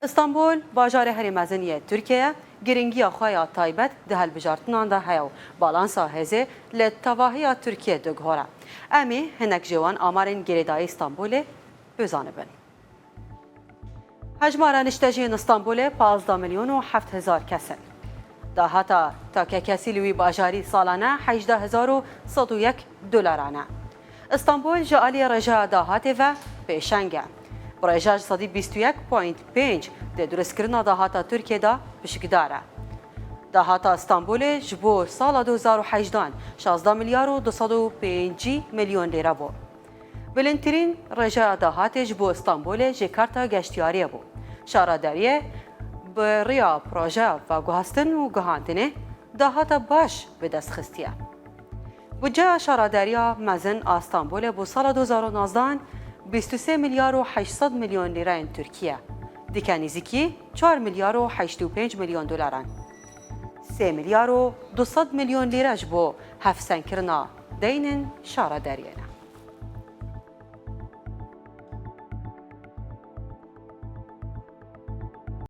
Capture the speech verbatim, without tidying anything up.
Îstanbul, bajarê herî mezin yê Tirkiyê ye, girîngiya xwe ya taybet di hilbijartinan de heye û balansa hêzê li tevahiya Tirkiyê diguhere. Em ê hinek ji wan amarên girêdayî Îstanbulê bizanibin. Hejmara nişteciyên Îstanbulê pazdeh milyon û heft hezar kes in. Dahata takekesî li wî bajarî salane hejdeh hezar û sed û yek dolaran e. Îstanbul ji aliyê rêjeya dahatê ve pêşeng e. Bi rêjeya ji sedî bîst û yek point pênc di dirustkirina dahata Tirkiyê de pişikdar e. Dahata Îstanbulê ji bo sala du hezar û hejdehan şazdeh milyar û du sed û pêncî milyon lîre bû. Bilindtirîn rêjeya dahatê ji bo Îstanbulê ji karta geştiyariyê bû. Şaredariyê bi riya projeya veguhastin û guhandinê dahata baş bi dest xistiye. Budceya Şaredariya Mezin a Stenbolê bo sala du hezar û nozdehan bîst û sê milyar û heşt sed milyon lîreyên Tirkî ye. Dike nêzîkî çar milyar û heşt û pênc milyon dolaran. Sê milyar û du sed milyon lîre ji bo hevsengkirina deynên şaredariyê ne.